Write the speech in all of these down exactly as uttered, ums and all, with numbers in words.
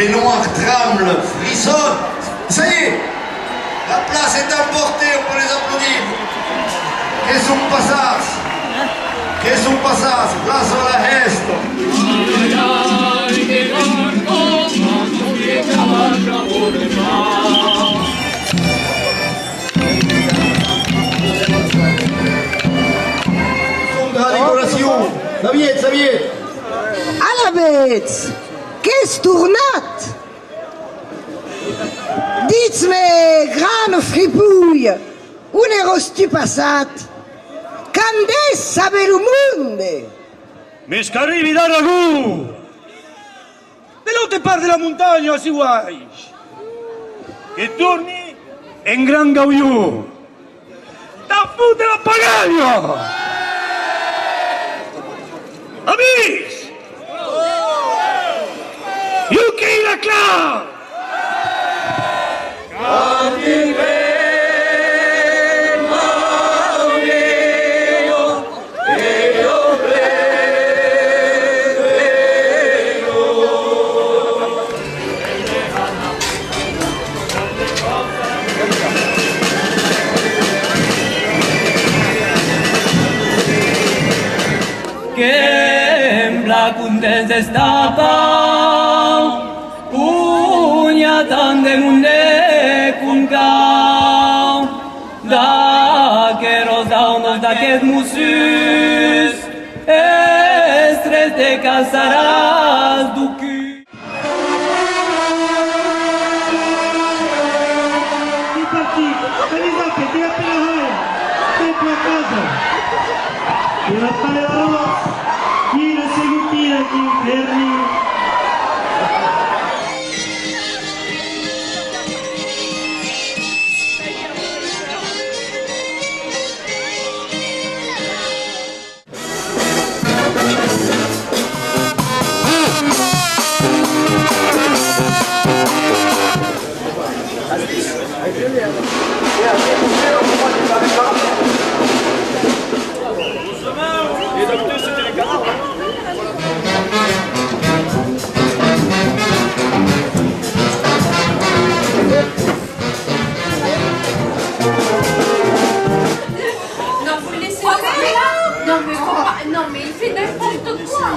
Les noirs tremblent, frissonnent. Ça y est, la place est emportée, on peut les applaudir. Que son passats, que son passats, plaça la hèsta. Son de la decoracion. Alavetz, alavetz, qu'ès tornat! Ditz-me, gran fripolh, on èras-tu passat? Quand dètz saber lo monde? Mès qu'arribi d'Aragon! De l'aute part de la montanha, ací uèi. Que torni en gran gaulhon. Tà fotre la pagalha! Amics! Ieu qu'èi la clau! Qu'èm plan contents d'estar a Pau, on i a tant de monde com cau. D'aqueras daunas, d'aqueths mossons, es tres te calçaràs deu cul. C'est parti. Allez, zap, tira per la haya. Tira per la casa. Tira per la rosa. Tira, seguitira, aquí, Berni. Non, faut le laisser. Non, mais faut pas. Non, mais il fait n'importe quoi.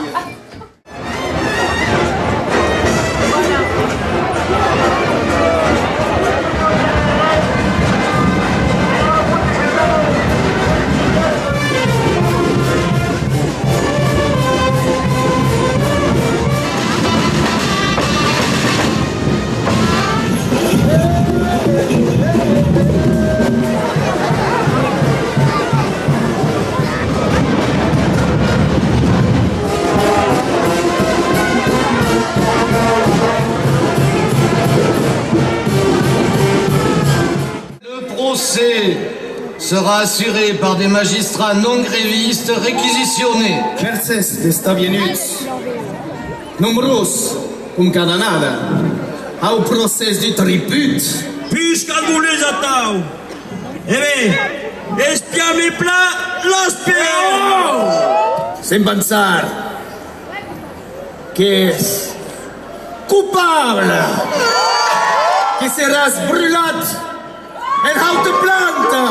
Le procès sera assuré par des magistrats non grévistes réquisitionnés. Mercés d'estar vienuts, nombrós, com cada annada, au procès du triput. Pusqu'al volètz atau, e ben, espiatz-me plan las pèus! Sens pensar qu'ès copable, que seràs brulat en hauta planta!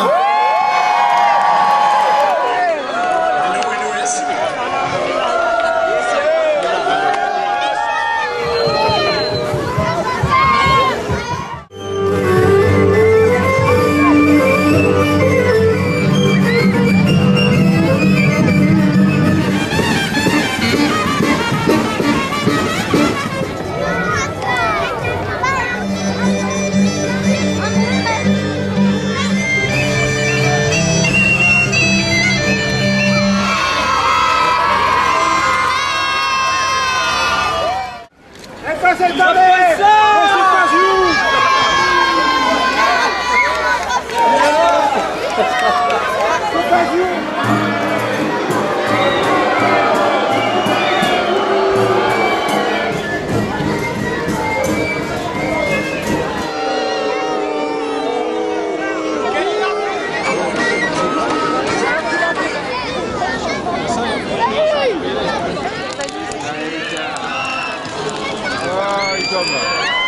Jaume.